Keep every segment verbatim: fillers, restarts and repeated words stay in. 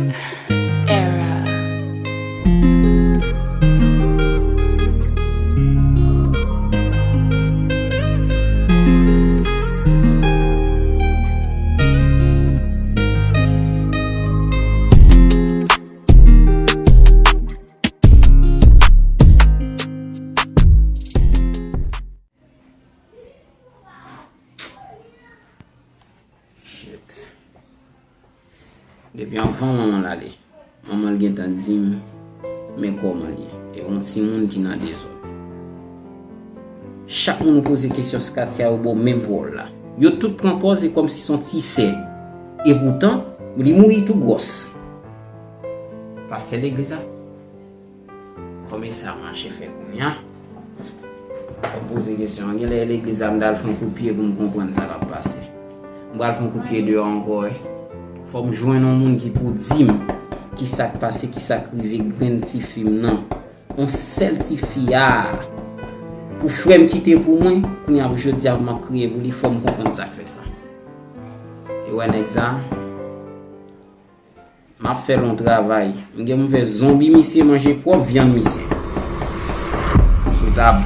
Era. Shit. Depi anvan manman l ale, manman l gentan di m men kòman l ye. E yon timoun ki nan dezòd. Chak moun ou poze kesyon sou katye a, yo ba w menm pawòl la. Yo tout pran pòz e kòmsi se yon ti sè. Epoutan, li mouri tou gwòs. Pastè legliz la? Kòman sa mache fè kounye a? Fò m poze kesyon an. Genlè legliz la, m t al fè yon kout pye pou m konprann sa k ap pase. M pral fè yon kout pye deyò ankò, wi. Fò m jwenn yon moun ki pou di m kisa k pase, kisa k rive grenn tifi m nan. Yon sèl tifi a pou frè m kite pou mwen, kounye a pou jodi a pou m ap kriye pou li, fò m konprann sa k fè sa. E wè nèg sa. M ap fè l yon travay. M gen pou m fè zonbi misye manje pwòp vyann misye. Sou tab.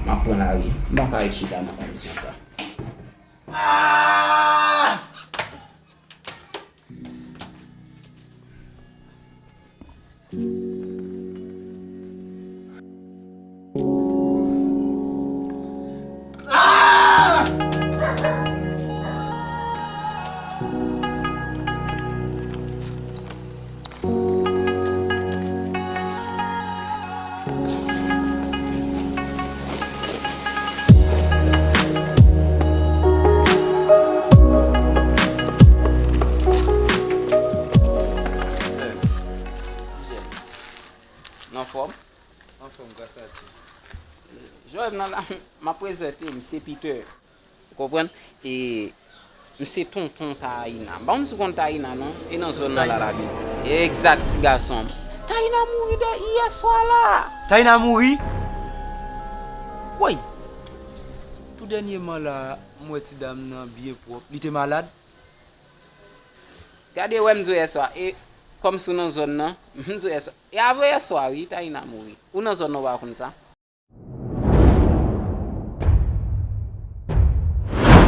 M ap pran lari. M pa ka ret chita nan kondisyon sa. Ah! Nan fòm? Anfòm, gras a Dye. Jan w wè m nan la, m ap prezante m, se Peter. Ou konprann? E m se tonton Taina. M pa konn si w konn Taina non, e nan zòn nan la l abite. Egzak, ti gason m. Taina mouri de yè swa la. Taina mouri? Woy! Tou dènyèman la, m wè ti dam nan byen pwòp. Li te malad? Gade, wè m di w yè swa, e kòmsi w nan zòn nan, m di w yè swa. E avanyè swa wi, Taina mouri. Ou nan zòn nan, w pa konn sa?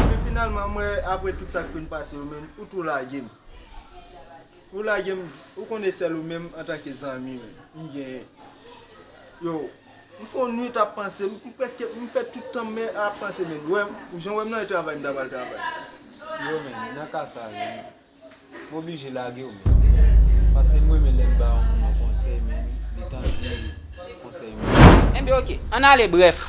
Men finalman, m wè apre tout sa k fin pase yo, men ou tou lage m. Ou lage m, ou konnen sèl ou menm antanke zanmi, men, m genyen. Yo, m fè yon nwit ap panse, m, m prèske, m fè tout tan m ap panse, men, wè m, jan w wè m nan travay, m ta pral travay. Yo, men, nan ka sa, men, m oblije lage w, men. Paske m renmen lè m ba yon moun yon konsèy, men li tande konsèy mwen. Enben, oke, ann ale, brèf.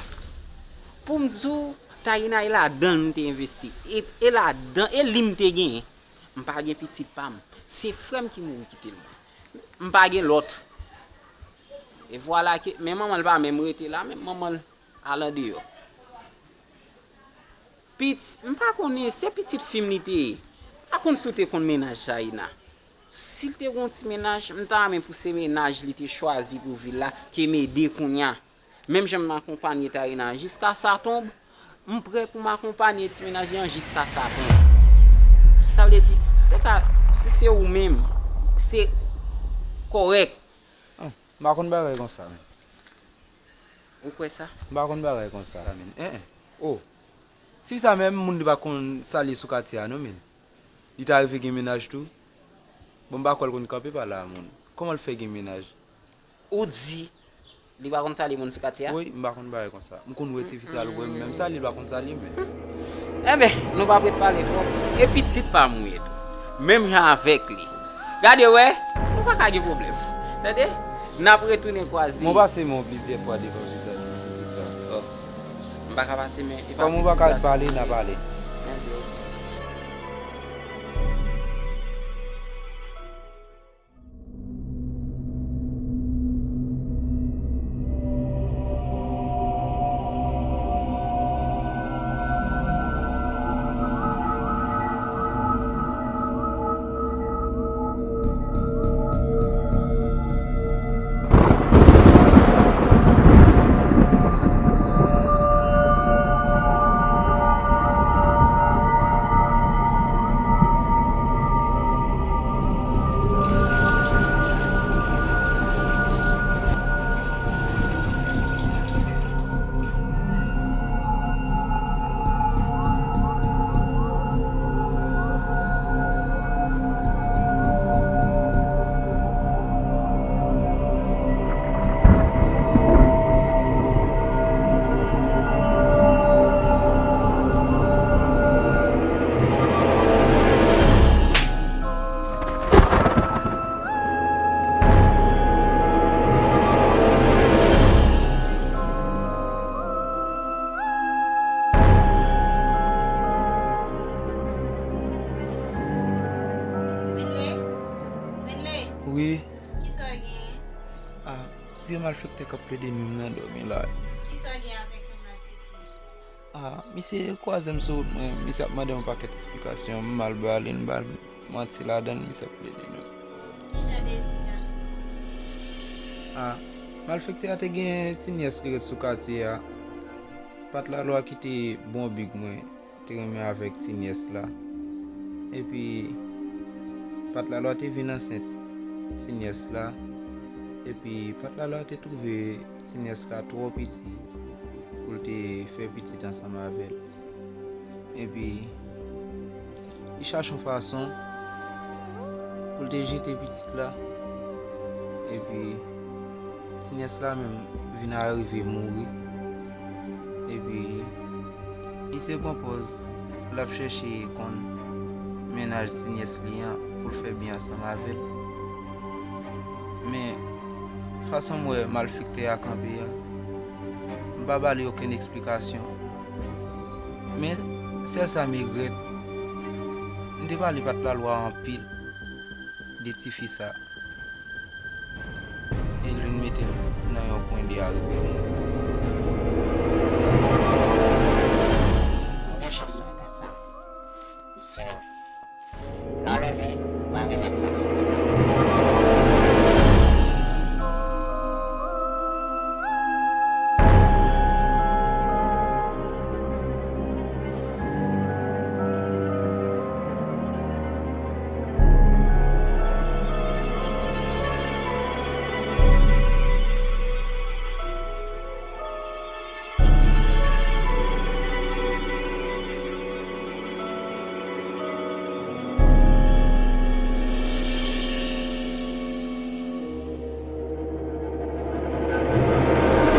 Pou m di w, Taina e ladan l m te envesti. E, e ladan, e li m te genyen. M pa gen pitit pa m. Se frè m ki mouri kite l mwen. M pa gen lòt. E vwala ke, men manman l pa menm rete la, men manman l al andeyò. Pit, m pa konnen, se pitit fi m li te ye. M pa konn si w te konn mennaj Taina. Si l te gen yon ti mennaj, m ta renmen pou se mennaj li te chwazi pou vi l la, ke m ede kounye a. Menm jan m akonpanye Taina jiska sa tonbe, m prè pou m akonpanye ti mennaj li an jiska sa tonbe. Sa vle di, si te ka, si se ou menm, se kòrèk. Ah, m pa konn bagay konsa, men. Ou kwè sa? M pa konn bagay konsa, men. En, en. Oh. Tifi sa menm, moun li pa konn salye sou katye a, non, men. Li ta rive gen mennaj tou. Bon, m pa kwè l konn kanpe pa la, moun. Kòman l fè gen mennaj? Ou di li pa konn salye moun sou katye a? Wi, m pa konn bagay konsa. M konn wè tifi sa, l wè m menm salye, l pa konn salye m, men. Enben, nou p ap ret pale twòp. E pitit pa m ou ye tou. Menm jan avèk li. Gade wè, nou pa ka gen pwoblèm. Tande? N ap retounen kwaze. Mwen pase men plizyè fwa devan vizaj ou, se sa. Oh. M pa ka pase men, e pa pitit gason. Kòm ou pa ka pale, n a pale. Enben, oke. Wi. Kisa w genyen? Ah, vye malfektè k ap plede nwi m nan dòmi la. Kisa w gen avèk yon malfektè? Ah, misye kwaze m sou wout mwen, misye ap mande m yon pakèt esplikasyon, m mal ba li, m ba l manti ladan l, misye ap plede nwi m. Ki jan de esplikasyon? Ah, malfektè a te gen ti nyès li ret sou katye a. Patlalwa ki te bon big mwen te renmen avèk ti nyès la. Epi patlalwa te vin ansent ti nyès la. Epi patlalwa te twouve ti nyès la twò piti pou l te fè pitit ansanm avè l. Epi li chache yon fason pou l te jete pitit la. Epi ti nyès la menm vin arive mouri. Epi li se pran pòz l ap chèche konn mennaj ti nyès li an pou l fè byen ansanm avè l. Men fason m wè malfektè a kanpe a, m pa ba li okenn esplikasyon. Men sèl sa m regrèt, m te pale patlalwa anpil de tifi sa. E l vin mete l nan yon kwen li arive mouri. Sèl sa m regrèt. Mwen gen chans nan epòk sa. Sè, nan lavi, pa gen lòt sa k soti nan